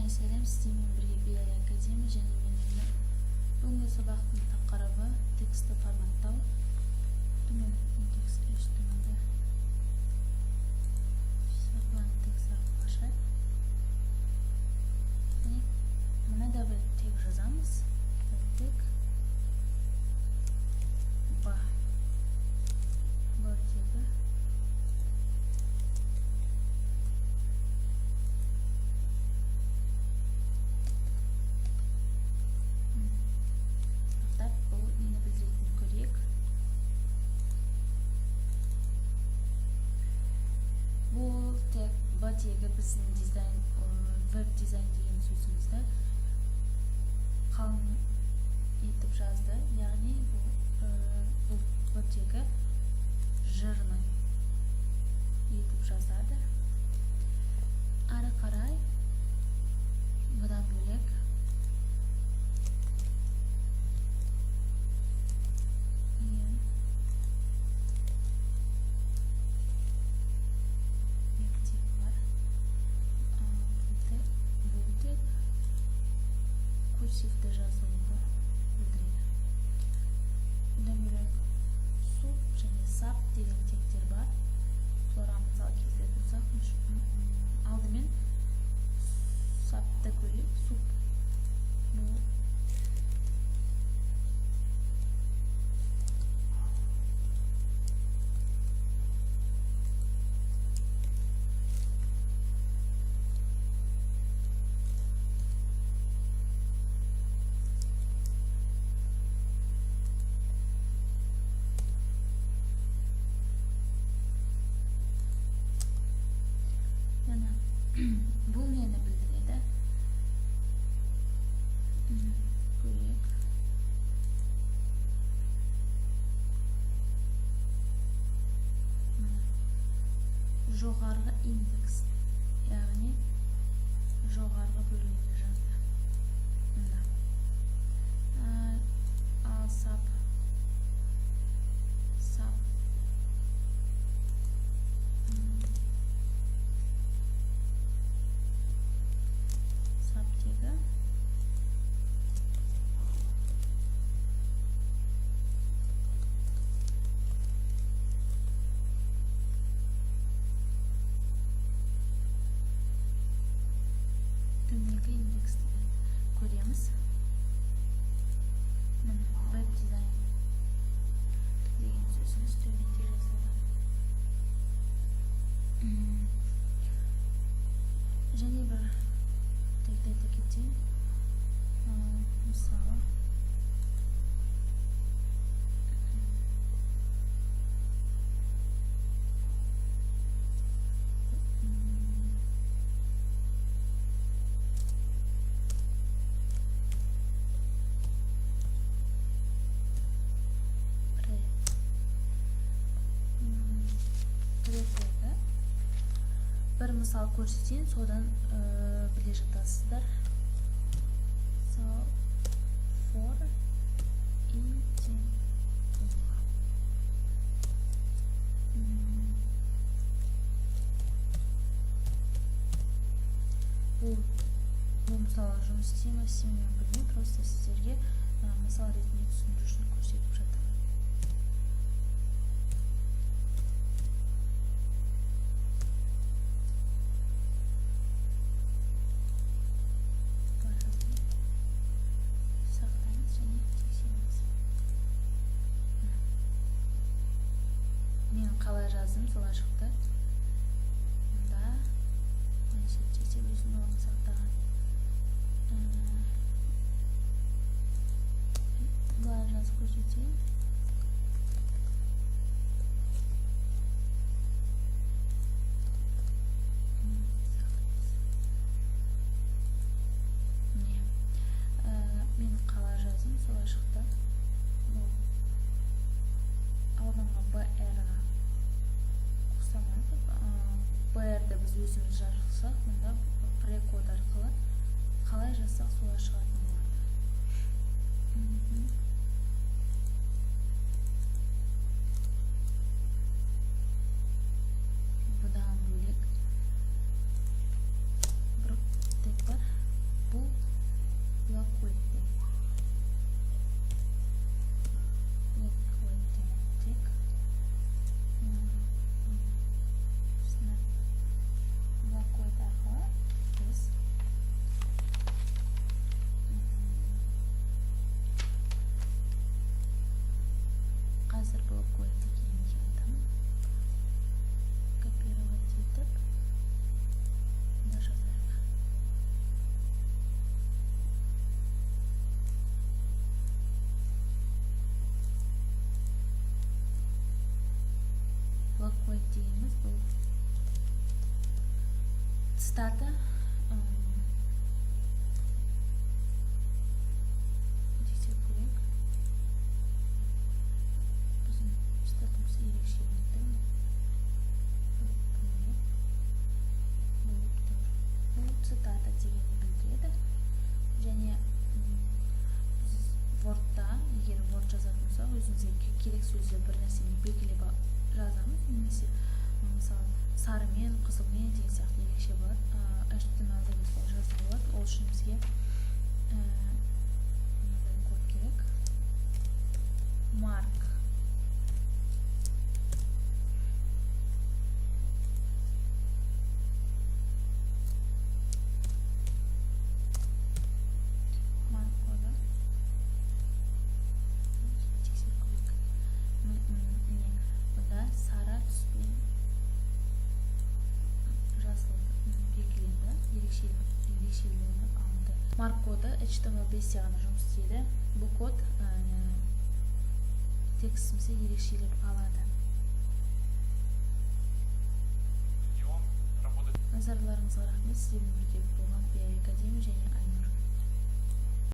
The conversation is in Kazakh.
Бәріңе сәлем, сіздермен бірге BI Академия және мен Айнұр. Бүгінгі сабақтың тақырыбы текстті форматтау. Төмен индекс HTML-ді Sublime Text арқылы ашайық. Және мынада бір тег жазамыз. Тег Б. Б тегі. Сақтап, бұл нені білдіретінін көрейік. Бұл тег, Б тегі біздің дизайн, веб дизайн деген сөзімізді қалың етіп жазды. Яғни бұл Б тегі жирный етіп жазады. Ары қарай бұдан бөлек ең екі тег бар. Бұл тег курсивті жазуды білдіреді. Бұдан бөлек sub және sub деген тегтер бар. Соларға мысал келтіретін болсақ, алдымен sub-ты көрейік. Sub бұл міне, бұл нені білдіреді? Көрейік. Міне, жоғарғы индекс, яғни жоғарғы бөлімде жазды. Мында. Ал sub sub тегі төменгі индексті көреміз. Міне, веб дизайн деген сөзіміз төменде жазылды. Және бір тегті айта кетейін. Мысалы, pre pre тегі. Бір мысал көрсетейін, содан біле жатасыздар. Мысалы, for i тең 10-ға. Бұл мысалы жұмыс істей ма, істемей ма, білмеймін, просто сіздерге мысал ретінде түсіндіру үшін көрсетіп жатырмын. Былай жазайын. Сақтаймыз және тексереміз. Міне. Мен қалай жаздым, солай шықты. Мұнда мына жерде өзінің орнын сақтаған. Былай жазып көрсетейін. Сақтаймыз. Міне. Мен қалай жаздым, солай шықты. Бұл алдыңғы BR-ға ұқсамайды. Цитата тексеріп көрейік. Біздің цитатамыз ерекшеленді, міне, болып тұр. Бұл цитата дегенді білдіреді. Және біз Wordта, егер Word жазатын болсақ, өзімізге керек сөздер, бір нәрсені белгілеп жазамыз немесе мысалы, сарымен, қызылмен деген сияқты ерекше болады. HTML-де осылай жазуға болады. Ол үшін бізге мынандай код керек: mark. Mark коды. Тексеріп көрейік. Міне, бұнда сары түспен жазылды, белгіленді, ерекшеленіп алынды. Mark коды HTML5-те ғана жұмыс істейді. Бұл код текстімізді ерекшелеп алады. Идиом работать Назарларыңызға рахмет. Сіздермен бірге